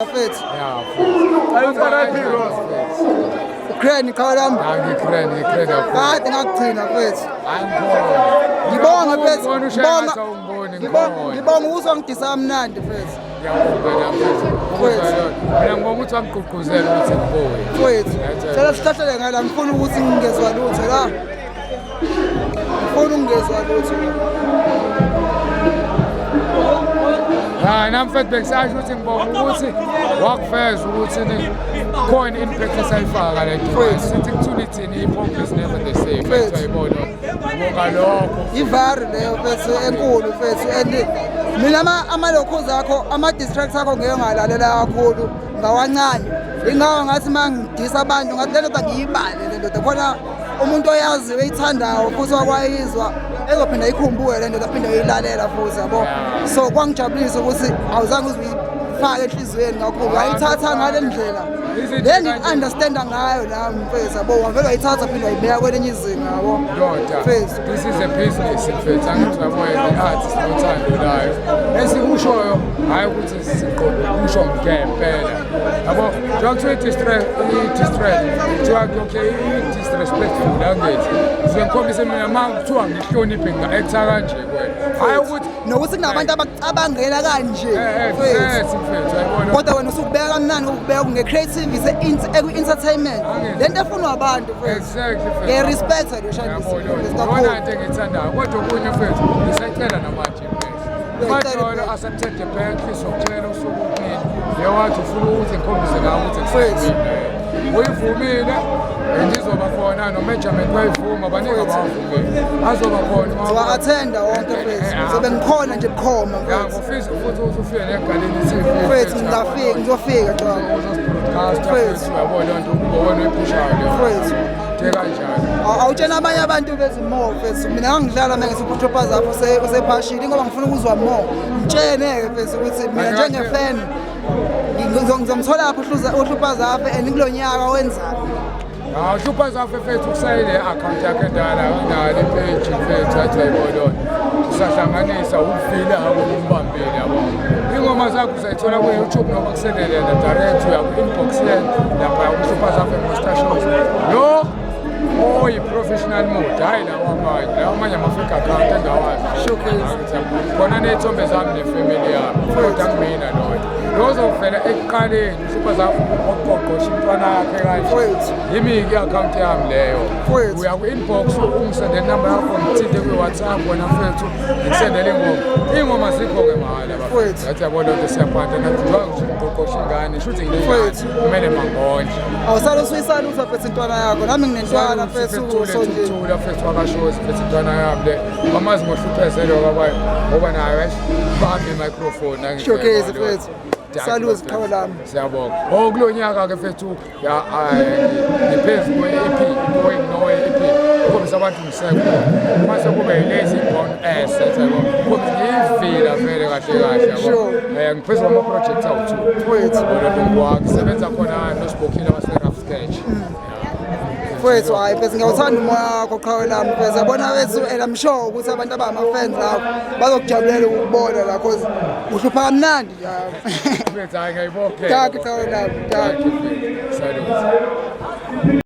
Mfethu. Ya mfethu. Ayukaraphi Ross. Ukraine qhawe lami. Hayi ngikrene ngikrene kakhulu. Kade ngakugcina mfethu. Angikhona. Ngibonga mfethu. Ngibona ushaya Ngibonga. ngathi awungiboni Ngibonga ngikhona. ngibonga ukuthi wangidisa kamnandi mfethu. Ngiyabonga nami mfethu. Mfethu. Mina ngibonga ukuthi wangigqugquzela ukuthi ngibuye. Mfethu. Cela sihlahlele ngala ngifuna ukuthi ngingezwa lutho la. Ngifuna ukungezwa lutho. Ha nami mfethu bengisasho ukuthi ngibonga ukuthi wakuveza ukuthi ni khona impact esayifaka la Mfethu. sithi kuthula ithini hip hop is never the same. Mfethu. Uyayibona. Ngibonga lokho. Ivari leyo mfethu enkulu mfethu and mina amalokhuza akho ama-distracts akho ngeke ngalalela kakhulu ngawancane ingawa ngathi uma ngidisa abantu ngathi le ndoda ngiyibale le ndoda khona umuntu oyaziyo eyithandayo futhi wakwayizwa ezophinda ayikhumbule le ndoda aphinde ayilalela futhi yabo. So kwangijabulisa ukuthi awuzange uze uyifake enhliziyweni kakhulu, wayithatha ngale ndlela le ngiku-understanda ngayo nami mfethu yabo, wavele wayithatha phinde wayibeka kwelinye izinga yabo. Ndoda, Mfethu. this is a business mfethu, angithi uyabona i-art sinothando layo. Esikushoyo hhayi ukuthi siqonde kusho ngempela. Yabo, njengoba kuthiwa i-distress, i-distress, kuthiwa okay, i-disrespectful angithi. Ngisuke ngikhombise mina uma kuthiwa ngihloniphe nginga-act-a kanje kuwena. Hhayi ukuthi Nokuthi kunabantu abakucabangela kanje mfethu. Mfethu, mfethu, uyayibona. Kodwa wena usukubeka kamnandi ukubeka nge-creativity ekwi-entertainment le nto efunwa abantu mfethu. Exactly, mfethu. Ngiyayi-respecta lo Shandisi Yabo, mfethu iyona kakhulu. into engiyithandayo kodwa okunye mfethu ngisacela namanje mfethu. Uyacela Majolo impela. accepted the bank izocela usuku kumina. Leyo wathi ufuna ukuthi ngikhombise ngawo ukuthi Mfethu. ngisayimina. Uyivumile and izoba khona no-measurement wayivuma baningi abawavumile. Azoba khona. Ngizowa-attenda wonke mfethu, ngizobe ngikhona nje bukhoma Ya mfethu. ngifisa futhi ukuthi ufike negaleni TV. Mfethu ngingafika, ngizofika cha. Uzosi-broadcast Mfethu. mfethu uyabona leyo nto ukuba wena oyiphushayo leyo. Mfethu. Nje kanjalo. Awutshena abanye abantu bethi more mfethu, mina ngangidlala uma ngithi uPropa zakho usephashile ngoba ngifuna ukuzwa more. Ngitshene-ke mfethu ukuthi mina njenge-fan ngizomthola phi uHlupha Zafe and kulo nyaka wenzani. Hawu Hlupha Zafe mfethu kusayile i-akhawunti yakhe endala kanalo ipage mfethu athi ayibona usahlanganisa ukuvila akumbambile yabo. Ingoma zakho uzayithola ku-YouTube noma kusendele yena direct uya ku-inbox yena lapha uHlupha Zafe Monster Shows. Lo oyi-professional mode hhayi lawa amanye lawa amanye ama-fake account engawazi. Showcase. Khona ney'thombe zami nefamily yami kodwa kumina loyo. Lo ozovela ekuqaleni uHlupha Zafe oqoqosha intwana yakhe kanje. Mfethu. Yimi-ke i-akhawunti yami leyo. Mfethu. Uya ku-inbox ungisendele inamba yakho ngithinte kwi-WhatsApp wena mfethu ngikusendele ingoma. Iy'ngoma zikho-ke mahhala bafethu. Mfethu. Ngathi yabo loo nto siyaphanda nathi njengoba ngisho ngiqoqosha ingane shuthi nginengane Mfethu. kumele mangondle. Awusale usuyisalutha mfethu intwana yakho, nami nginentwana mfethu so nje. Thula mfethu wakashozi mfethu intwana yami le bamazi ngohluphezelo kabayo ngoba nayo bambe i-microphone angithi Showcase uyayibona leyo mfethu. nto. Salute qhawe lami. Siyabonga. Oh kulo nyaka ke mfethu ya ngiphezu kwe-EP, going no EP. Ukhombisa abantu ngisekho. Mase kube yilezi born S yabo. Khombisa ngiyivila vele kahle kahle yabo. Sure. Ngiphezu kwama projects awu-2. Mfethu. Yabo lento ngisebenza khona noSibhokhile wase Rough Sketch. Mfethu hayi mfethu ngiyawuthanda umoya wakho qhawe lami mfethu. Yabona mfethu and I'm sure ukuthi abantu abangama-fans lakho bazokujabulela ukukubona la cause uhlupha kamnandi nje. Mfethu hayi ngiyayibophe. Dankie qhawe lami, dankie. Salute.